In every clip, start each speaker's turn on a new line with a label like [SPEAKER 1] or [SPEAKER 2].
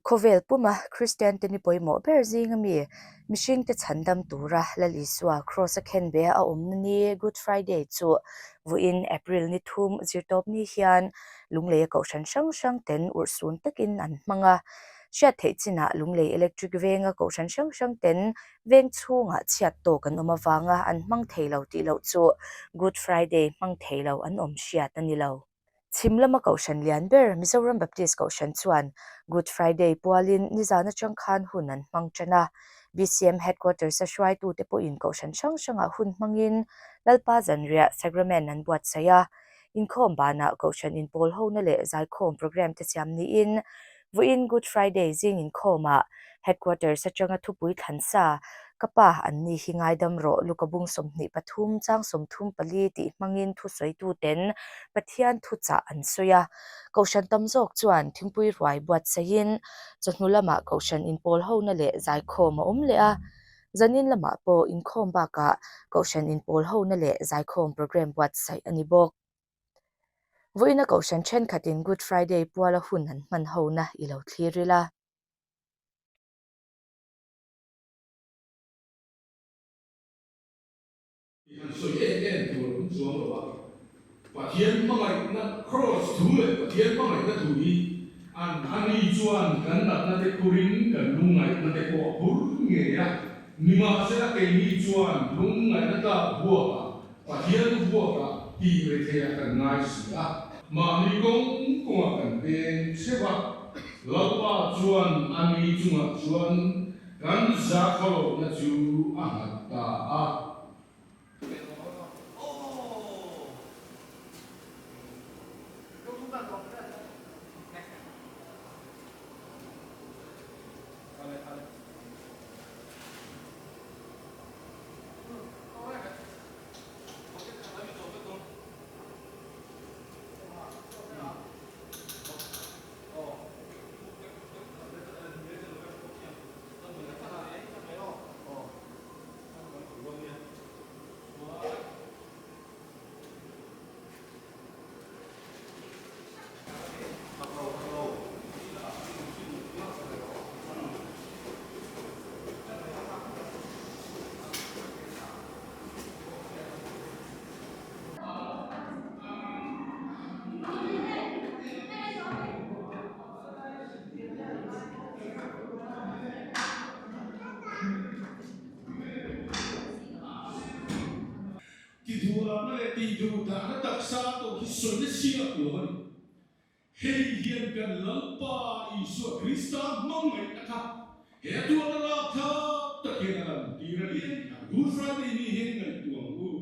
[SPEAKER 1] Khawvel puma Kristiante ni pawimawh ber zinga mi, mihringte chhandam tura Lal Isua Kraws a khenbe a awmna ni Good Friday chu vawiin April ni thum zirtawp ni hian Lungleia kohhran hrang hrang ten urhsun takin an hmang a. Hriat theih chinah Lunglei Electric venga kohhran hrang hrang ten veng chhungah chhiat tawk an awm avanga an hmang thei lo tih loh chu Good Friday hmang thei lo an awm hriat a ni lo. Chhim lama kohhran lian ber Mizoram Baptist Kohhran chuan Good Friday pualin nizan atang khan hun an hmang tan a. BCM Headquarters-a hruaitute pawhin kohhran hrang hrangah hun hmangin Lalpa Zanriah Sacrament an buatsaih a. Inkhawm banah kohhran inpawl hona leh zaikhawm programme te siam niin Vawiin Good Friday zing inkhawmah Headquarters atanga thupui thlan sa, Ka pa, an ni hi ngaidam rawh, Luka bung 23 chang 34 tih hmangin thusawituten Pathian thuchah an sawi a. Kohhran tam zawk chuan thingpui ruai buatsaihin chawhnu lamah kohhran inpawl hona leh zaikhawm a awm leh a. Zanin lamah pawh inkhawm bakah kohhran inpawl hona leh zaikhawm programme buatsaih a ni bawk. Vawiina kohhran thenkhatin Good Friday puala hun an hman hona i lo thlir ila.
[SPEAKER 2] I han sawi em em tur an chuang lo a, Pathian hmangaihna Kraws thu leh Pathian hmangaihna thu hi an ani chuan kan natna te phurin kan lungngaihna te pawh a phur ngei a, nimahsela keini chuan lungngaihna tlak buakah Pathian vuakah tih retheiah kan ngai si a. Mahni kawng kawngah kan peng theuh a, Lalpa chuan a ni chungah chuan kan zakhawlohna chu a nghat ta a. Tiduahna leh tihduhdahna taksa tawh hi sawina siak lo a ni. Hei hian kan Lalpa Isua Krista hmangaihna kha he tuarna lak thlak tak hian a lantir a ni. Good Friday ni hian ngaihtuah ang u.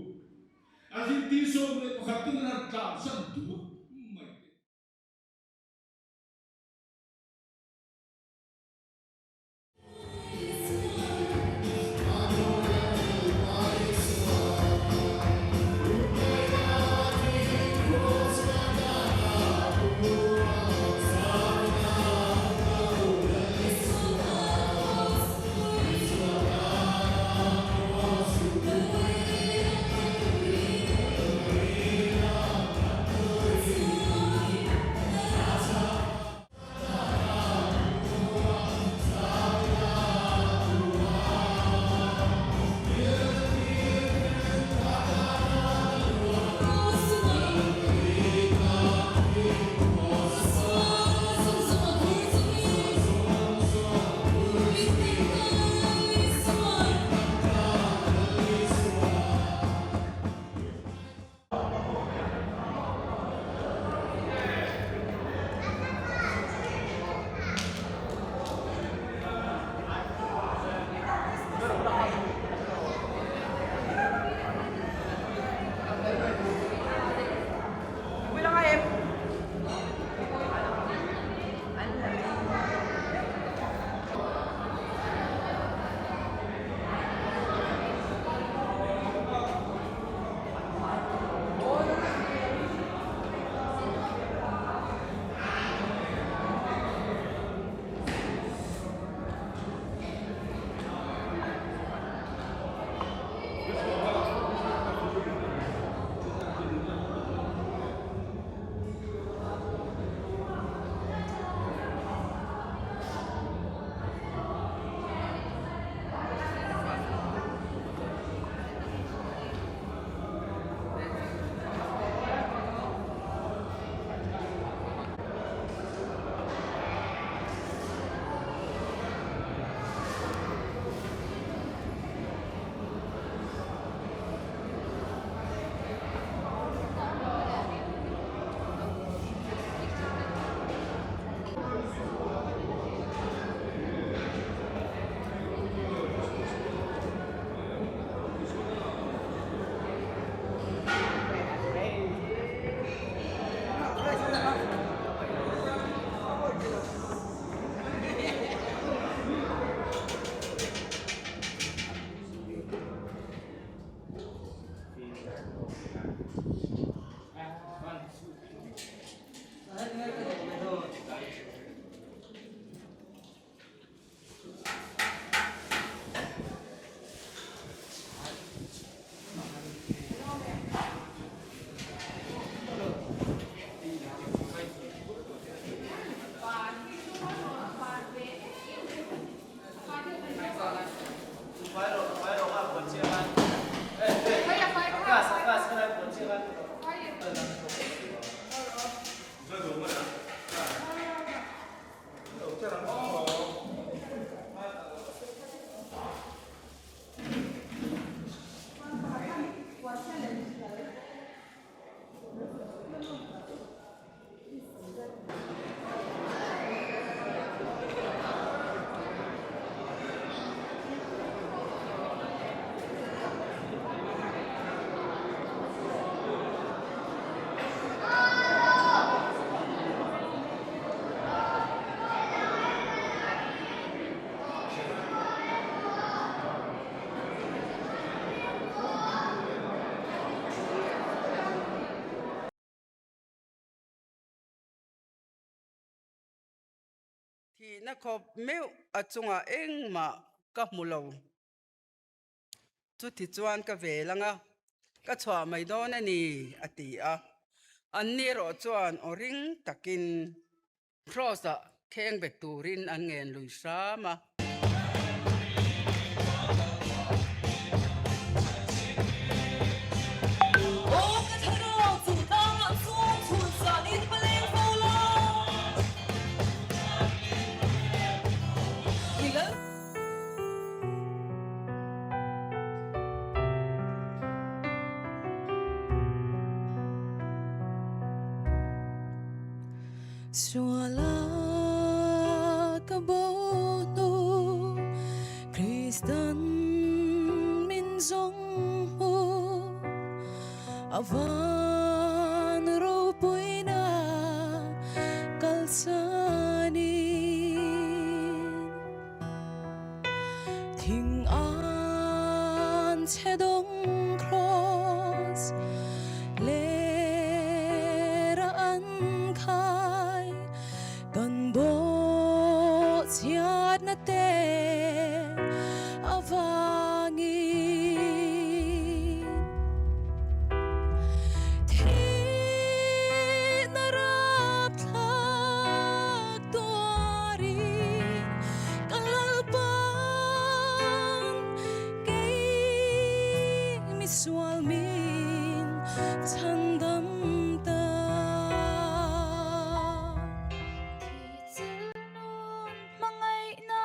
[SPEAKER 2] A zirtir 11 ten an han tlansan duh mai te.
[SPEAKER 3] Thihna khawp meuh a chungah engmah ka hmu lo. Chuti chuan ka vel anga ka chhuah mai dawn a ni, a ti a. Anni erawh chuan aw ring takin Kraws-ah kheng bet turin an ngen lui hram a.
[SPEAKER 4] Suala ka bo hnu Kristan min zawng hmu A van ropuina kalsanin Thing an chhe dawng kraws lera an khai kan bawhchhiatna te avangin Thihna rapthlak tuarin ka Lalpan kei misual min chhandam ta.
[SPEAKER 5] Thih chil nun hmangaihna.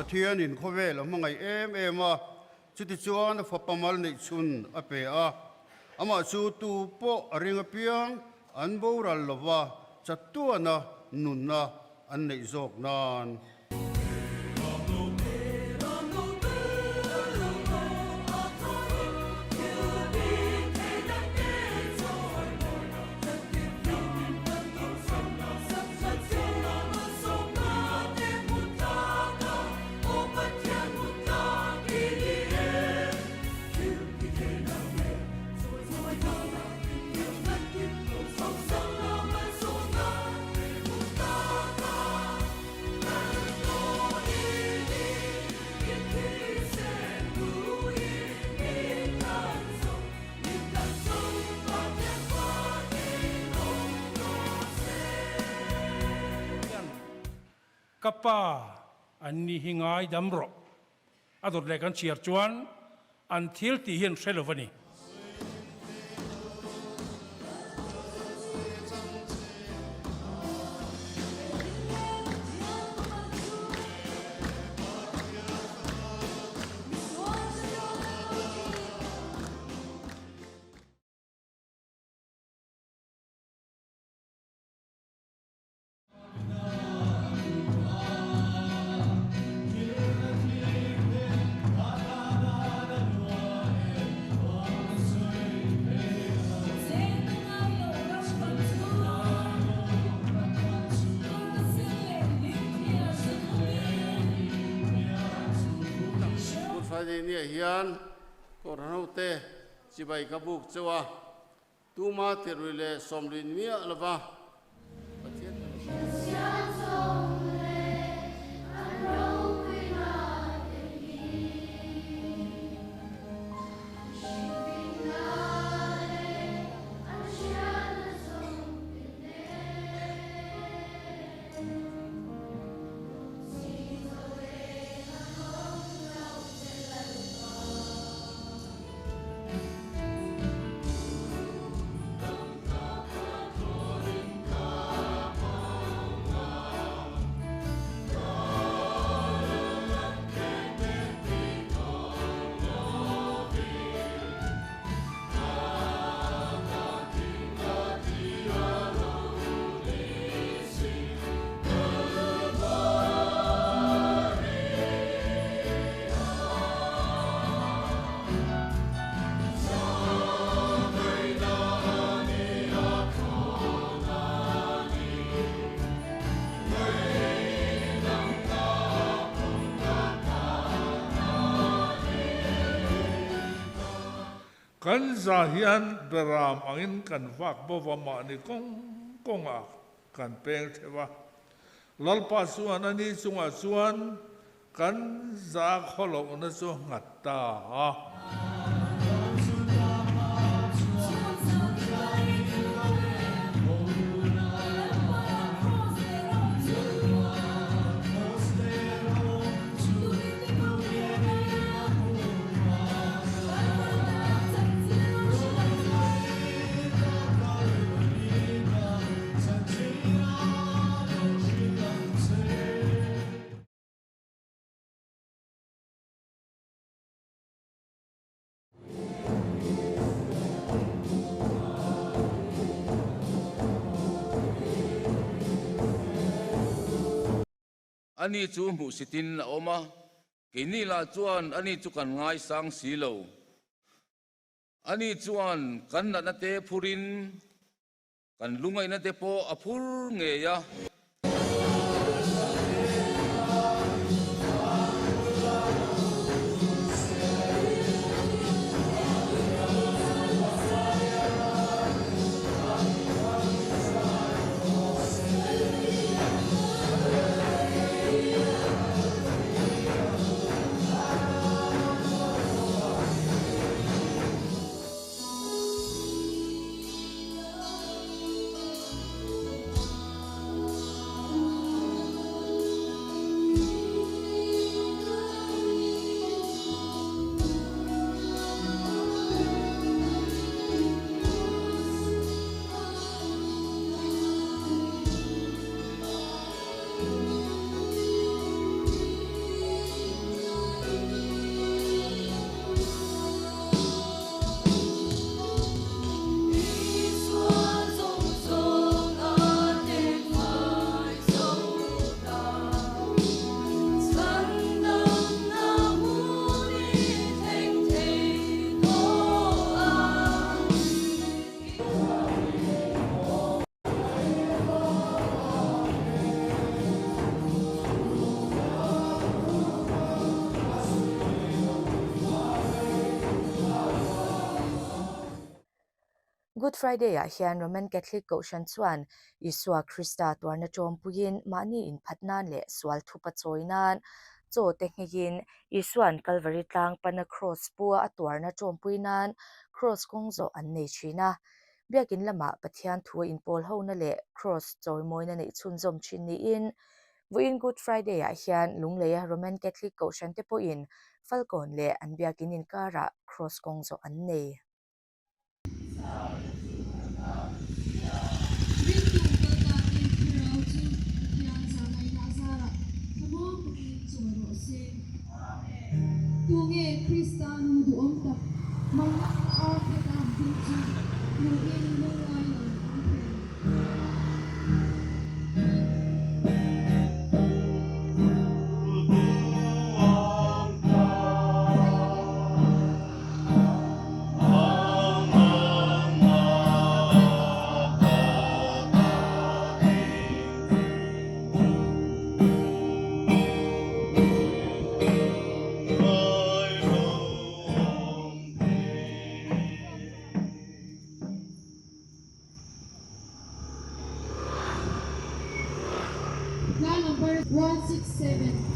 [SPEAKER 5] Pathianin khawvel a hmangaih em em a, chutichuan a fapa mal neih chhun a pe a. Amah chu tu pawh a ring apiang an boral lova chatuana nunna an neih zawk nan.
[SPEAKER 6] Ka pa, an ni hi ngaidam rawh. A dawt leh kan chhiar chuan an thil tih hi an hre lo a ni.
[SPEAKER 5] Good Friday nia hian Kohhran hote chibai ka buk chauh a. Tuma tirui leh sawmlui miah lova Pathian
[SPEAKER 7] Kan za hian beram angin kan vak bova mahni kawng kawngah kan peng theuh a. Lalpa chuan a ni chungah chuan kan za khawlohna chu nghat ta a.
[SPEAKER 8] Ani chu hmuhsitin a awm a, keini lah chuan ani chu kan ngaisang si lo. Ani chuan kan natna te phurin kan lungaihna te pawh a phur ngei a.
[SPEAKER 1] Good Friday-ah hian Roman Catholic Kohhran chuan Isua Krista tuarna ṭawmpuiin mahni inphat nan leh sual thupa chawi nan chaw te ngheiin Isua'n Kalvari tlang pana Kraws pua a tuarna ṭawmpui nan Kraws kawng zawh an nei ṭhin a. Biakin lamah Pathian thu a inpawl hona leh Kraws chawimawina neih chhunzawm ṭhin niin Vawiin Good Friday-ah hian Lungleia Roman Catholic Kohhran te pawhin Falkawn leh an biakin inkarah Kraws kawng zawh an nei.
[SPEAKER 9] Ringtu kaltate thlarau chu Pathian zahngaihna zarah thlamuang takin chawi rawh se. Tunge Krista nu duhawm tak mangang ar pheka ding chu hmuhin lungngai lo awm thei? Hla number 167.